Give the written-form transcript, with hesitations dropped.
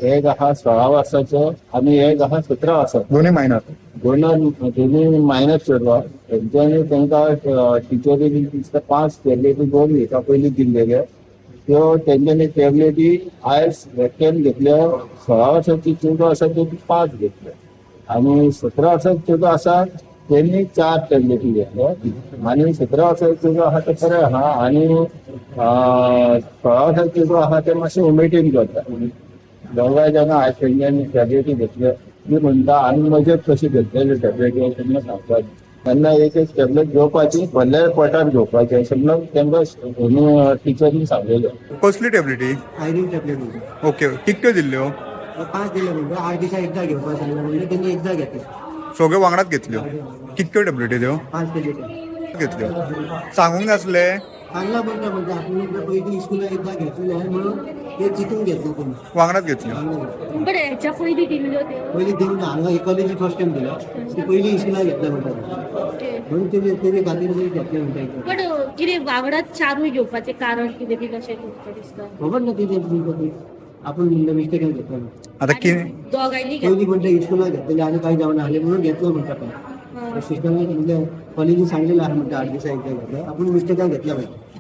एक आहा 16 वर्साचो आनी एक आहा 17 वर्साचो. दोन्ही मायनर. दोन दोन्ही मायनर चेडवां. तेंच्यांनी तांकां टिचरीन दिसता 5 टॅबलेटी 2 विका पयलीं दिल्लेल्यो, त्यो तेंच्यांनी टॅबलेटी आयज एकट्यान घेतल्यो. 16 वर्साची चेडूं आसा ते 5 घेतल्यो आनी 17 वर्साचो चेडूं आसा तेणी 4 टॅबलेटी घेतल्यो. आनी 17 वर्साचो चेडूं आहा ते बरें आहा आनी 16 वर्साचो चेडूं आहा ते मातशें उमेदीन करता. दोगांय जाणां आयज तेंच्यांनी टॅबलेटी घेतल्यो. मी म्हणटा आनी मजेत कशी घेतलेली टॅबलेटी अशें म्हणून सांगतात. तेन्ना एक एक टॅबलेट घेवपाची, भरल्या पोटार घेवपाची अशें म्हणून तांकां टिचरीन सांगलेलें. कसली टॅबलेटी? आयरन टॅबलेट म्हणजे. ओके, कितक्यो दिल्ल्यो? 5 दिले म्हणजे 8 दिसा एकदा घेवपाक सांगला म्हणजे त्यांनी एकदा घेतले. सगळ्यो वांगडाच घेतल्यो? कितक्यो टॅबलेटी त्यो? 5 टॅबलेटी. घेतल्यो. सांगूंक नासले? सांगला म्हणटा म्हणजे आपण पयलीं स्कुलाक एकदा घेतलेले आहे म्हणून ते चितून घेतले त्यांनी. वांगडाच घेतल्यो. वांगडा. बरं, ह्याच्या पयलीं दिल्ल्यो त्यो? पयलीं दिवन ना, हांगा कॉलेजी फर्स्ट टायम दिला, ते पयलीं स्कुलाक घेतले म्हणटा, म्हणून तेजे तेजे खातीर ते घेतले म्हणटा. बट कितें वांगडाच 4 घेवपाचें कारण कितें बी कशें तुमकां दिसता? खबर ना तेजे आपण मिस्टेकान घेतलं. आता कितें? दोगांयनी पयलीं म्हणटा स्कुलाक घेतलेले आनी कांय जावना आसलें म्हणून घेतलो म्हणटा. पण सिस्टमाक म्हणजे कॉलेजीन सांगलेलं आहे म्हणटा 8 दिसा एकदा घेतलं, आपण मिस्टेकान घेतलं पाहिजे.